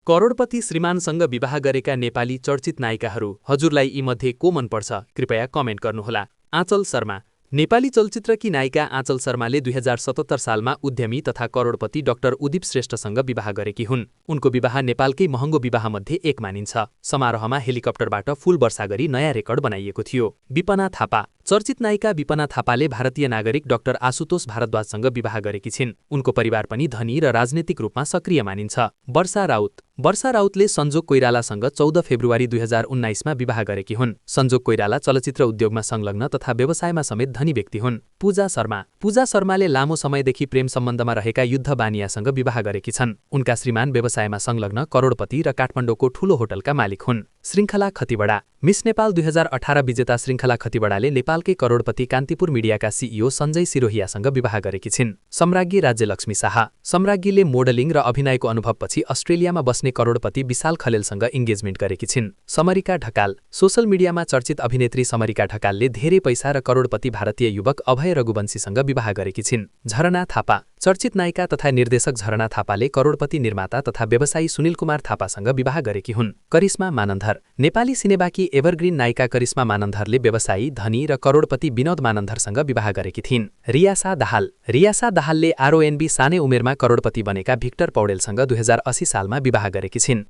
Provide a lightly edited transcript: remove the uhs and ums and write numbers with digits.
करोडपति श्रीमानसँग विवाह गरेका नेपाली चर्चित नायिकाहरू हजुरलाई यीमध्ये को मनपर्छ? कृपया कमेन्ट गर्नुहोला। आँचल शर्मा। नेपाली चलचित्रकी नायिका आँचल शर्माले 2077 सालमा उद्यमी तथा करोडपति डाक्टर उदिप श्रेष्ठसँग विवाह गरेकी हुन्। उनको विवाह नेपालकै महँगो विवाहमध्ये एक मानिन्छ। समारोहमा हेलिकप्टरबाट फूल वर्षा गरी नयाँ रेकर्ड बनाइएको थियो। विपना थापा। चर्चित नायिका विपना थापाले भारतीय नागरिक डाक्टर आशुतोष भारद्वाजसँग विवाह गरेकी छिन्। उनको परिवार पनि धनी र राजनीतिक रूपमा सक्रिय मानिन्छ। वर्षा राउत। वर्षा राउतले संजोग कोइरालासँग 14 फेब्रुअरी 2019मा विवाह गरेकी हुन्। संजोग कोइराला चलचित्र उद्योगमा संलग्न तथा व्यवसायमा समेत धनी व्यक्ति हुन्। पूजा शर्मा। पूजा शर्माले लामो समयदेखि प्रेम सम्बन्धमा रहेका युद्ध बानियासँग विवाह गरेकी छन्। उनका श्रीमान व्यवसायमा संलग्न करोडपति र काठमाडौँको ठूलो होटलका मालिक हुन्। श्रृङ्खला खतिवडा। मिस नेपाल 2018 विजेता श्रृङ्खला खतिवडाले नेपालकै करोडपति कान्तिपुर मिडियाका सिइओ सञ्जय सिरोहियासँग विवाह गरेकी छिन्। सम्राज्ञी राज्यलक्ष्मी शाह। सम्राज्ञीले मोडलिङ र अभिनयको अनुभवपछि अस्ट्रेलियामा बस्ने करोडपति विशाल खलेलसँग इङ्गेजमेन्ट गरेकी छिन्। समरिका ढकाल। सोसल मिडियामा चर्चित अभिनेत्री समरिका ढकालले धेरै पैसा र करोडपति भारतीय युवक अभय रघुवंशीसँग विवाह गरेकी छिन्। झरना थापा। चर्चित नायिका तथा निर्देशक झरना थापाले करोडपति निर्माता तथा व्यवसायी सुनिल कुमार थापासँग विवाह गरेकी हुन्। करिश्मा मानन्धर। नेपाली सिनेमाकी एभरग्रिन नायिका करिश्मा मानन्धरले व्यवसायी, धनी र करोडपति विनोद मानन्धरसँग विवाह गरेकी थिइन्। रियासा दाहाल। रियासा दाहालले आरओएनबी सानै उमेरमा करोडपति बनेका भिक्टर पौडेलसँग 2080 सालमा विवाह गरेकी छिन्।